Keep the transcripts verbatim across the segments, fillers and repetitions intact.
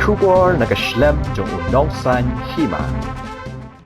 Khubor na ka shlem jong u Nongsaiñ Hima.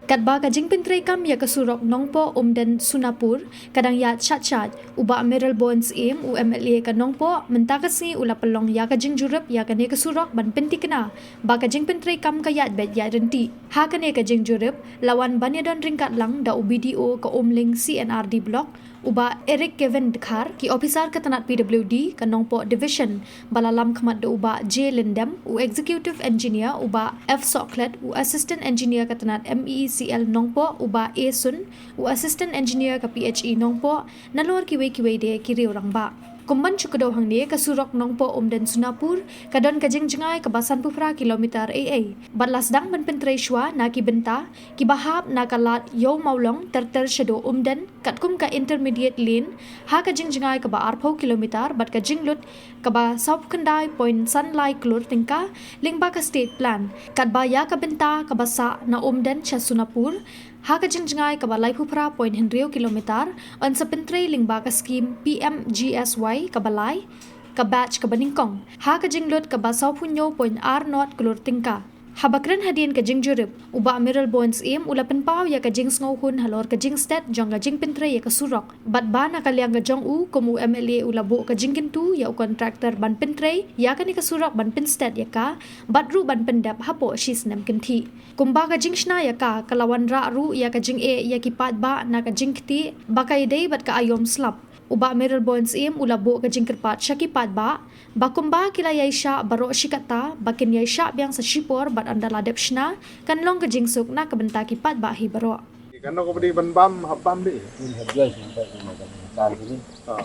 Katba ka jingpyntreikam ïa ka surok Nongpoh Umden Sonapur ka dang ïaid shat shat, u Bah Mayralborn Syiem, u M L A ka Nongpoh, mynta ka sngi u la pynlong ïa ka jingjurip ïa kane ka surok ban pyntikna ba ka jingpyntreikam ka ïaid beit ïaid ryntih. Ha kane ka jingjurip la wan ban ïadon ryngkat lang da u B D O ka Umling C and R D Block, u Bah Eric Kevin Dkhar, ki ophisar ka tnat P W D ka Nongpoh Division, ba la lam khmat da u Bah J Lyndem, u Executive Engineer, u Bah F Sohkhlet, u Assistant Engineer ka tnat M E E C L Nongpoh, u Bah A Sun, u Assistant Engineer ka P H E Nongpoh, nalor kiwei kiwei de ki riew rangbah. Kum ban shu kdew hangne, ka surok Nongpoh Umden Sonapur ka don ka jingjngai kaba sanphew phra kilometer ei ei. Bad la sdang ban pyntrei shuwa na ki bynta kiba hap na ka lad Ïew Mawlong ter ter shaduh Umden, katkum ka intermediate lane, ha ka jingjngai kaba arphew kilometer bad ka jinglut kaba sawphew khyndai point san lai klur tyngka lyngba ka state plan. Katba ïa ka bynta kaba sah na Umden sha Sonapur, ha ka jingjngai kaba laiphew phra point hynriew kilometer, yn sa pyntrei lyngba ka skhim P M G S Y kaba lai, ka batch kaba nyngkong, ha ka jinglut kaba sawphew hynñiew point ar nod klur tyngka. Haba kren hadien ka jingjurip, u Bah Mayralborn Syiem u la pynpaw ïa ka jingsngewhun halor ka jingstet jong ka jingpyntrei ïa ka surok. Bad ba na ka liang ka jong u, kum u M L A, u la buh ka jingkyntu ïa u kontraktor ban pyntrei ïa kane ka surok ban pynstet ïa ka, bad ruh ban pyndep hapoh shi snem kynthih. Kumba ka jingshna ïa ka, ka la wanrah ruh ïa ka jingeh ïa ki paidbah na ka jingktieh ba ka ïadei bad ka aïom slap. U Bah Mayralborn Syiem u la buh ka jingkyrpad sha ki paidbah ba kumba ki la ïaishah baroh shi katta, ba kin ïaishah biang sa shipor bad ynda la dep shna kan long ka jingsuk na ka bynta ki paidbah hi baroh. Katno ka ba dei ban bam, hap bam dei. Ni hap juai sing pat ni makan kan ni. Ha.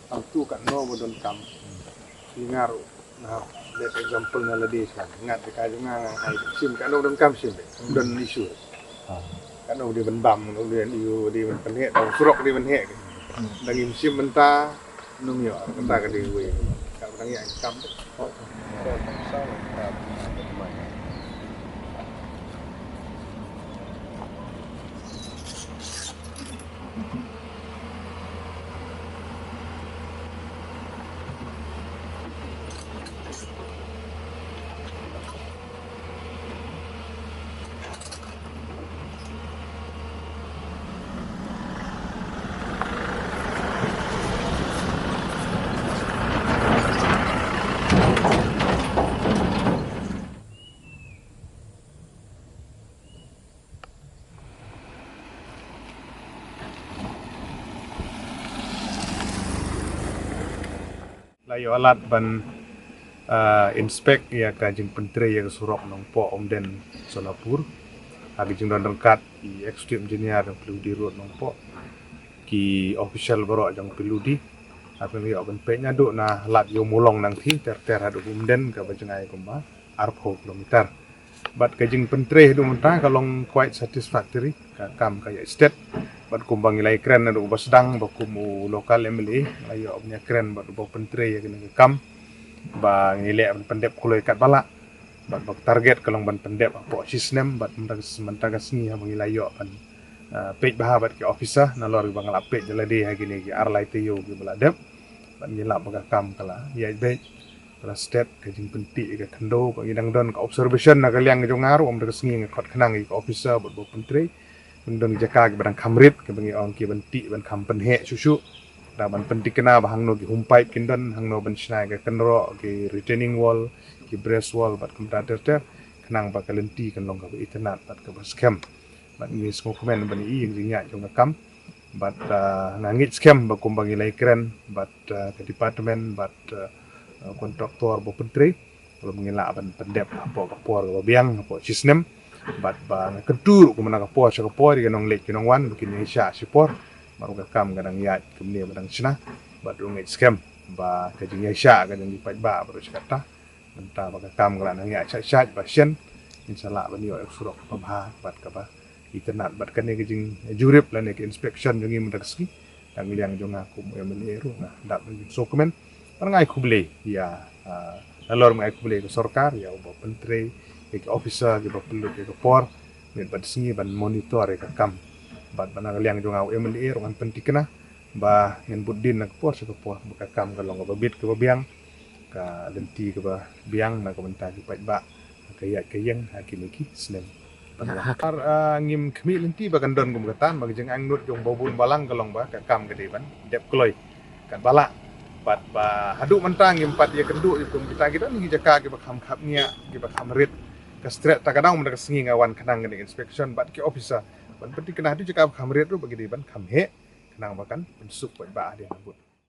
Kan tu katno ba donkam. Ki ngar na let example na lade sa. Ngat de ka jong nga nga ai sim katno ba donkam sim de. Don issue. Ha. Katno ba dei ban bam, katno ba dei ban issue, dei ban pynheh, tang surok dei ban heh. Dang im sim mynta. Num ïoh, kata ka dei wei. Ka dang ïa income. La ïoh lad ban, ah, inspect ïa ka jingpyntrei ïa ka surok Nongpoh Umden Sonapur. Ha ka jingdon ryngkat i executive engineer jong P W D Road Nongpoh, ki official baroh jong P W D. Ha ka ïoh ban peit naduh na lad Ïew Mawlong nangthie ter ter haduh Umden kaba jngai kumba arphew kilometer. Bad ka jingpyntrei haduh mynta ka long quite satisfactory, ka kam ka ïa stet. Bad kumba ngi la ïakren naduh ba sdang ba kum u local M L A, la ïoh ban ïakren bad uba pyntrei ïa kane ka kam ba ngi leh ban pyndep kloi katba lah. Bad ba target ka long ban pyndep hapoh shi snem, bad mynta ka, mynta ka sngi haba ngi la ïoh ban, ah, peit bha bad ki officer, nalor ba nga la peit da lade ha kine ki ar lai taïew kiba la dep. Bad ngi lap ba ka kam ka la ïaid beit. Ka la stet ka jingpyntih ïa ka khyndew, ba ngi dang don ka observation na ka liang jong nga ruh, ym da ka sngi nga khot khnang ïa ka officer bad ba pyntrei. Dang don ki jaka kiba dang kham rit, kiba ngi ong kiban tih ban kham pynheh shuh shuh. Da ban pyntikna ba hangno ki home pipe kin don, hangno ban shna ïa ka kynroh, ki retaining wall, ki breast wall bad kumta ter ter. Khnang ba ka lynti kan long kaba itynnad bad kaba skhem. Bad ngi sngewkmen ban ïohi ïa ka jingïaid jong ka kam. Bad, ah, nga ngeit skhem ba kumba ngi la ïakren bad, ah, ka department bad, ah, kontraktor ba pyntrei, ba ngi lah ban pyndep hapoh ka por kaba biang, hapoh shi snem. Bad ba nga kyntu ruh kumba na ka por sha ka por ïa ki nongleit ki nongwan ba kin ïaishah shipor. Bad ruh ka kam ka dang ïaid kumne ba dang shna. Bad ruh ngeit skhem ba ka jingïaishah ka jong ki paidbah baroh shi katta. Mynta ba ka kam ka la nang ïaid shait shait ba shen, ngin sa lah ban ïoh ïa ka surok kaba bha bad kaba itynnad. Bad kane ka jingjurip lane ka inspection jong ngi mynta ka sngi, na ka liang jong nga kum u M L A ruh nga dap ban jingsngewkmen. Bad nga ai khublei ïa, ah, nalor nga ai khublei ïa ka sorkar, ïa uba pyntrei, ïa ki officer kiba pynlut ïa ka por, miet bad sngi ban monitor ïa ka kam. Bad, bad na ka liang jong nga u M L A ruh ngan pyntikna ba ngin bud dien na ka por sha ka por ba ka kam ka long kaba bit kaba biang. Ka lynti kaba biang na ka bynta ki paidbah ka ïaid ka ïeng ha kine ki snem. Ar, ah, ngim khmih lynti ba kan don kum kata, ba ka jingangnud jong babun balang ka long ba ka kam ka dei ban dep kloi. Katba lah, bad ba haduh mynta ngim pat ïakynduh ïa kum kita ki don ki jaka kiba kham khapngiah, kiba kham rit. Ka stret ta ka dang mynta ka sngi nga wan khnang kane inspection bad ki officer ban pynthikna haduh jaka ba kham rit ruh ba ki dei ban kham heh khnang ba kan pynsuk paidbah hadien nabud.